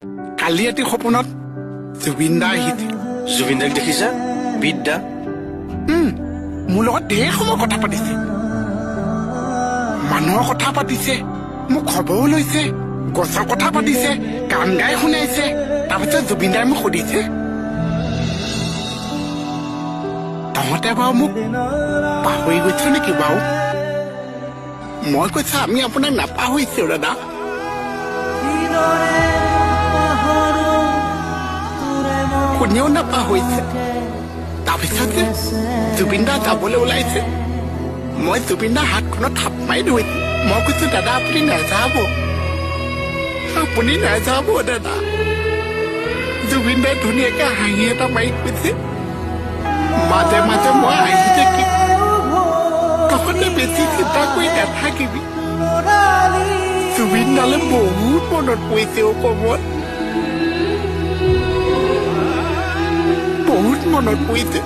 কালি ৰাতি সপোনত জুবিন দা আহিছিল। জুবিন দাক দেখিছা বিদ্যা? মোৰ লগত ঢেৰ সময় কথা পাতিছে, মানুহৰ কথা পাতিছে, মোক খবৰো লৈছে, গছৰ কথা পাতিছে, গান গাই শুনাইছে। তাৰপিছত জুবিন দাই মোক সুধিছে, তহঁতে বাৰু মোক পাহৰি গৈছ নেকি বাৰু? মই কৈছো, আমি আপোনাক নাপাহৰিছো দাদা। কোনেও নাপাহৰিছে। তাৰপিছত যে জুবিন দা যাবলৈ ওলাইছে, মই জুবিন দাৰ হাতখনত থাপ মাৰি ধৰিছো। মই কৈছো, দাদা আপুনি নাযাব, আপুনি নাযাব দাদা। জুবিন দাই ধুনীয়াকে হাঁহি এটা মাৰি কৈছে, মাজে মাজে মই আহি থাকিম, তহঁতে বেছি চিন্তা কৰি নাথাকিবি। জুবিন দালে বহুত মনত পৰিছে অ কমল, বহুত মনত পৰিছে।